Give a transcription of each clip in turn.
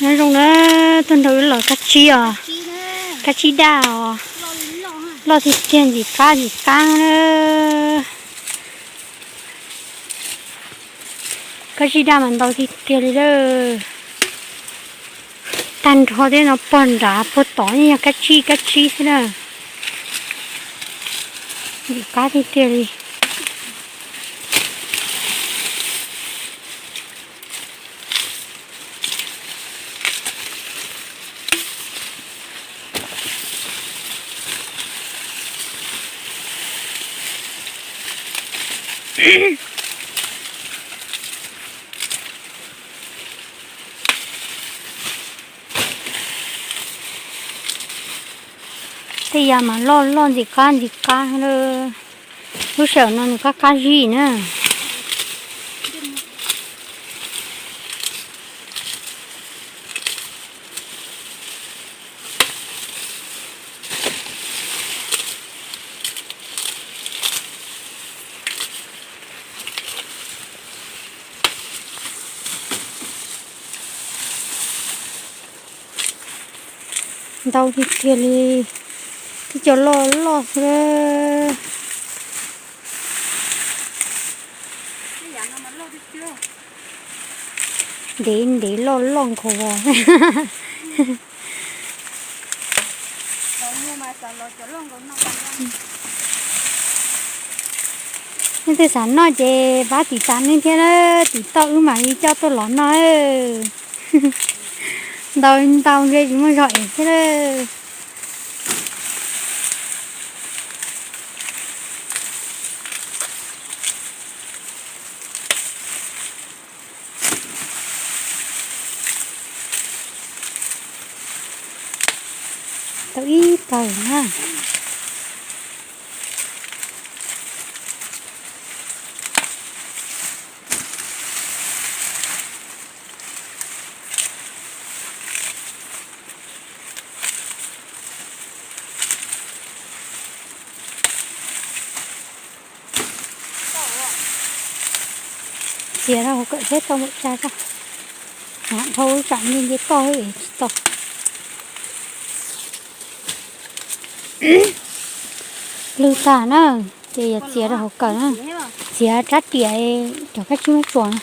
Nyob zoo na, tuaj nrog wb los kab tsib os, kab tsib daj os, loj tiag tiag ntxim qab ntxim qab na. Kab tsib daj mas ntau tiag tiag li lawm. Tag nrho tej no pog nrad pog tod yeej yog kab tsib kab tsib xwb na. Ntxim qab tiag tiag li. Tej yam mas loj loj ntxim qab ntxim qab lawm. Lub sij hawm no nws qab qab zib na. Ntau tiag tiag li, tib co loj loj xwb. Ntev ntev loj loj nkaus os. Nej twg xav noj ces pab tiv tas nej thiab, tim toj wb mam li coj tuaj los noj. Ntau ntau ntshe tsis muaj zog ev thiab lawm. Tau ib tawm na. Txiav rau hauv kawm seb tau npaum cas tso. Hnav dhau tsam nce nce toj es tsis tau. Lwg tag na, ces yog txiav rau hauv kawm na. Txiav rab riam cov kab tsib muab tsuas na.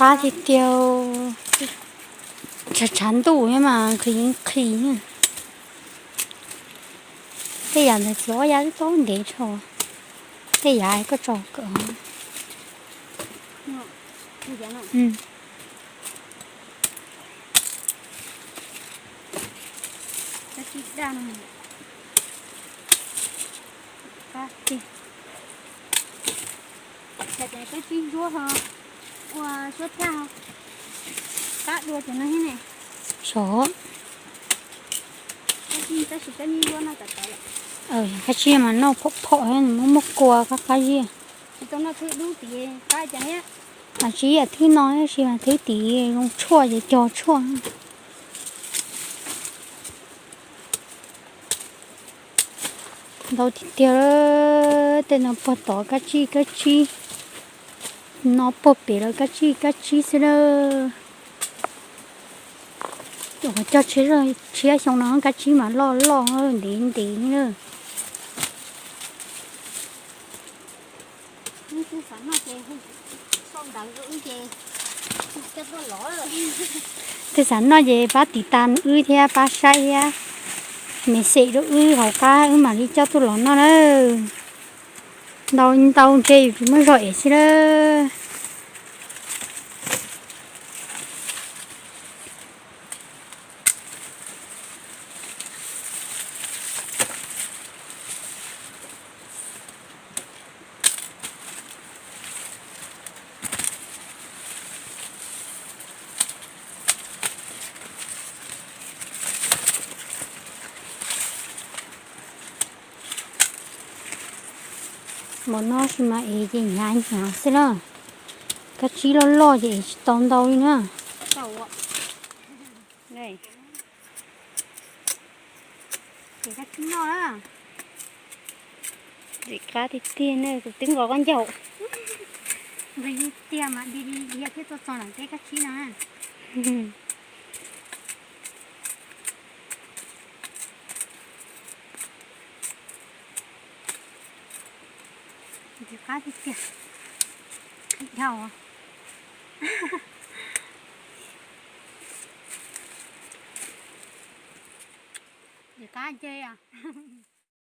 Qab tiag tiag, tshav tshav ntuj mas nqhis nqhis. Tej yam ntawd txiav ob yav twb tau ntev tshaj. Tej yam koj tso kawm. Kab tsib ntsuab ho ua suab thaj ho qab dua cov no thiab ne. Sov. Tab sis kab tsib ntsuab no tawv tawv lawm. Kab tsib mas noj phom phom, muaj muaj kua qab qab ziaj. Tsis tau noj thwb dub tid qab cas thiab. Tsis yam thwb no tab sis mas thwb tid zoo tshuaj ces cog tshuaj. Ntau tiag tiag, tej no puag tod kab tsib kab tsib, no puag pem lawv kab tsib kab tsib xwb na. Cov tshiab xyoo no kab tsib mas loj loj ntev ntev na. Twb xav noj ces pab tiv tas wb thiab pab saib thiab, me xes rau wb hauv qab wb mam li coj tuaj los noj na. Ntau ntau ntshe yus tsis muaj zog ev xwb na. Mov no sis mas es ces hnyav hnyav xwb na. Kab tsib loj loj ces es tsis tau ntau li na. Ces kab tsib noj na. Ntxim qab tiag tiag ne, kuv twb nqos koj ncaug. Nqis li tiag mas di li dhia thiab tuaj txog nram teb kab tsib no. Ntxim qab tiag tiag. Qhib dhau. Ntxim qab ncig os.